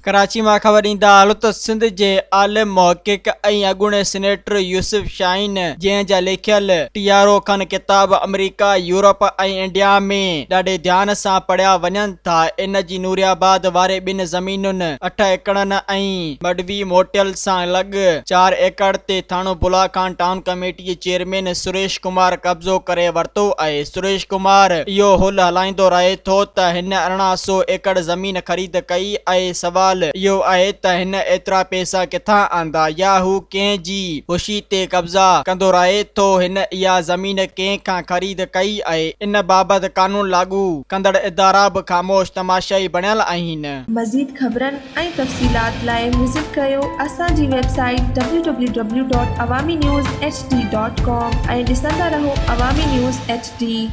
ڪراچي مان خبر ڏيندا هلون ته سنڌ جي عالم، محقق ۽ اڳوڻي سينيٽر يوسف شاهين جنهن جا لکيل ٽيهارو کن ڪتاب آمريڪا، يورپ ۽ انڊيا ۾ ڏاڍي ڌيان سان پڙهيا وڃن ٿا، ان جي نوري آباد واري ٻن زمينن اٺ ايڪڙن ۽ مڊوي موٽل سان لڳ چار ايڪڙ تي ٿاڻو بولا خان ٽائون ڪميٽي جي چيئرمين سريش ڪمار قبضو ڪري ورتو آهي. سريش ڪمار اهو هل هلائيندو رهي ٿو ته هن 1800 ايڪڙ زمين خريد ڪئي ۽ سوال اهو آهي ته هن ايترا پئسا ڪٿان آندا يا هو ڪنهن جي هوشي تي قبضا ڪندو رهي ٿو هن اها زمين ڪنهن کان خريد ڪئي آهي ان بابت قانون لاڳو ڪندڙ ادارا به خاموش تماشائي بڻيل آهن. مزيد خبرن ۽ تفصيلات لاء وزٽ ڪريو اسان جي website W W W dot Awami news H D dot com ۽ ڏسندا رهو عوامي نيوز ايڇ ڊي.